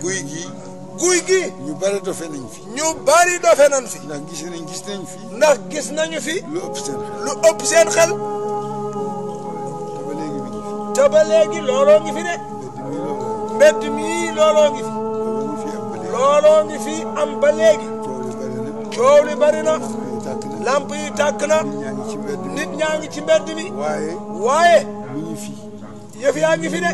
guy gi. guy gi. ñu bari dofe nañ fi. ñu bari dofe nañ fi. ndax gis nañ fi. ndax gis nañu fi. lu ëpp seen xel. lu ëpp seen xel. te ba léegi mi ngi fi. te ba léegi looloo ngi fi de. mbedd mi looloo ngi fi. looloo ngi fi am ba léegi. coow li bari na. lamp yi tàkk na. nit ñaa ngi ci mbedd mi. waaye. mi ngi fi. yëf yaa ngi fi de.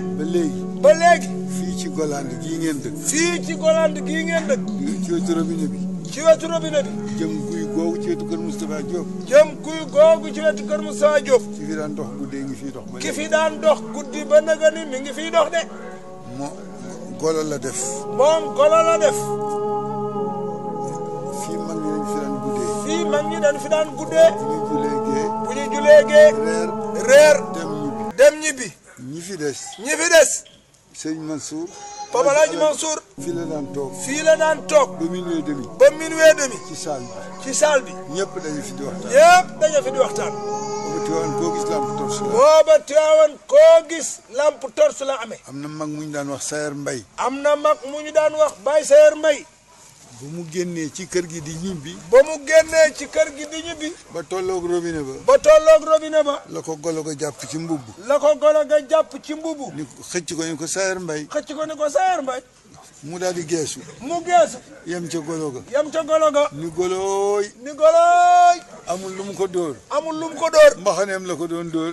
ba léegi. fii ci Golande gii ngeen dëkk. fii ci Golande gii ngeen dëkk. ci wetu robinet bi. ci wetu robinet bi. jëm guy googu ci wetu kër Moustapha Diop. jëm guy googu ci wetu kër Moustapha Diop. ki fi daan dox guddee ngi fiy dox ba léegi. ki fi daan dox guddi ba naga ni mi ngi fiy dox de. golo la def. moom golo la def. fii mag ñi dañ fi daan guddee. fii mag ñi dañ fi daan guddee. bu ñu julee gee. reer. dem ñibbi. ñi fi des. sëñ Mansour. Papa Alaaji Mansour. fii la daan toog. fii la daan toog. ba minuit demi. ci salle bi. ci salle bi. ñëpp dañu fi di waxtaan. booba Tiwaawan koo gis lampe torche la. Tiwaawan koo gis lampe torche la amee. am na mag mu ñu daan wax Sayer Mbay. am na mag mu ñu daan wax Baye Sayer Mbay. ba mu génnee ci kër gi di ñibbi. ba tolloog robinet ba. la ko golo ga jàpp ci mbubb. ni xëcc ko ni ko Sayer Mbay. mu daal di geesu. yem ca golo ga. ni golooy. amul lu mu ko dóor. mbaxaneem la ko doon dóor.